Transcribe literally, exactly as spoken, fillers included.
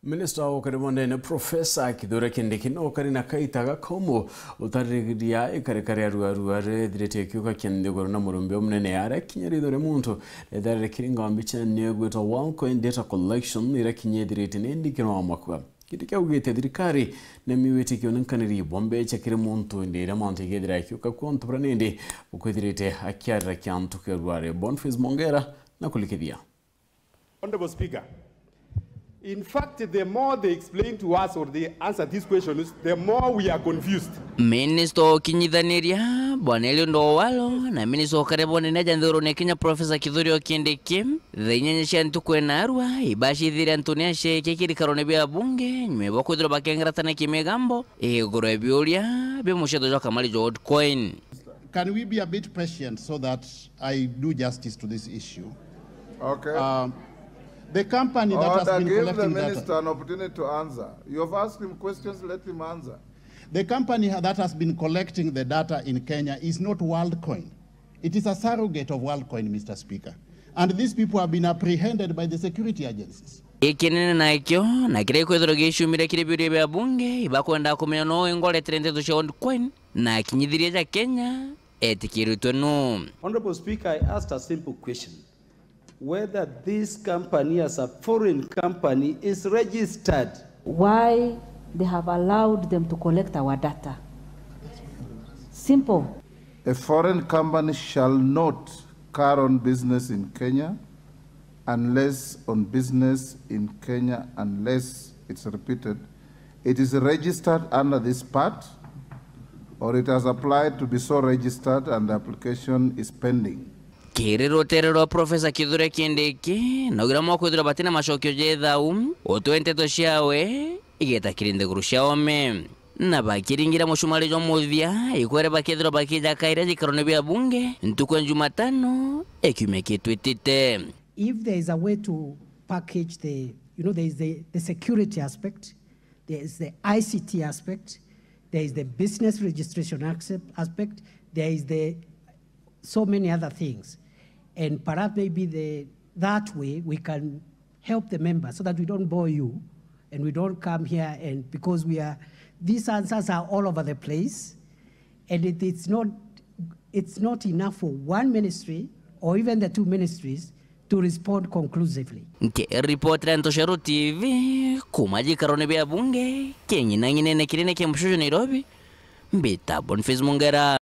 Minista wa ukari bwa ndene, Profesa Kithure Kindiki, no kari na kaita gakomu utaririria ikarika ria ruarua rithirite ikiuka kia nthiguru na murumbi umunene aria kinya ritho ria muntu ritharire kiri ngambi cia niyo igwitwa Worldcoin Data Collection iria kinya ithirite ni ndikiro wa makua. Kindiki augite thirikari ni miwite kionenkaniri bwa mbecha kiri muntu indi iria mantu igethira ikiuka kwa antu bara nindi ukwithirite akiarira kia antu kia ruare. Boniface Mongera na kulikithia. Honorable Speaker, in fact, the more they explain to us or they answer these questions, the more we are confused. Minista wa ukinyithaniria, Bwana Eliud Owalo, na minista wa ukari bwa ndene ja nthigurune ya Kenya, Profesa Kithure Kindiki, thaa inyanya cia ntuku enarua, ibacithiria antu ni acia iki kirikarone bia bunge, nyuma bwa kwithirwa bakengeratana kimigambo, iguru ya biuria bia mucetho jwa kamari jwa Worldcoin. Can we be a bit patient so that I do justice to this issue? Okay. Um, the company that has Order, been give the collecting data. Minister an opportunity to answer. You have asked him questions, let him answer. The company ha-, that has been collecting the data in Kenya is not Worldcoin. It is a surrogate of Worldcoin, Mister Speaker. And these people have been apprehended by the security agencies. Gikinene nakio, na kiria gikwithirwa gicumire kiri biuria bia bunge, ibakwenda kumenya no ingoretere nteto cia Worldcoin, na akinyithirie ja Kenya, etikiritwe nu. Honorable Speaker, I asked a simple question. Whether this company as a foreign company is registered. Why they have allowed them to collect our data? Simple. A foreign company shall not carry on business in Kenya unless on business in Kenya, unless it's repeated, it is registered under this part or it has applied to be so registered and the application is pending. Kiri rutere rwa Profesa Kithure Kindiki, naugira mwakwithirwa batina macokio ja ithau, utwe nteto ciawe igeta kiri nthiguru cia ome. Na bakiringira mucumari jwa muthia, ikwere bakethirwa bakija kairia jikarone bia bunge ntuku ya Jumatano ya kiumia kitwitite. If there is a way to package the, you know, there is the, the security aspect, there is the I C T aspect, there is the business registration accept-, aspect, there is the so many other things. And perhaps maybe the, that way we can help the members so that we don't bore you and we don't come here and because we are, these answers are all over the place and it, it's not, it's not enough for one ministry or even the two ministries to respond conclusively. Nkiripotera Ntoshero T V, kuma jikarone bia bunge, king'inang'inene kiria kia Mshushu Nairobi, mbita Boniface Mongera.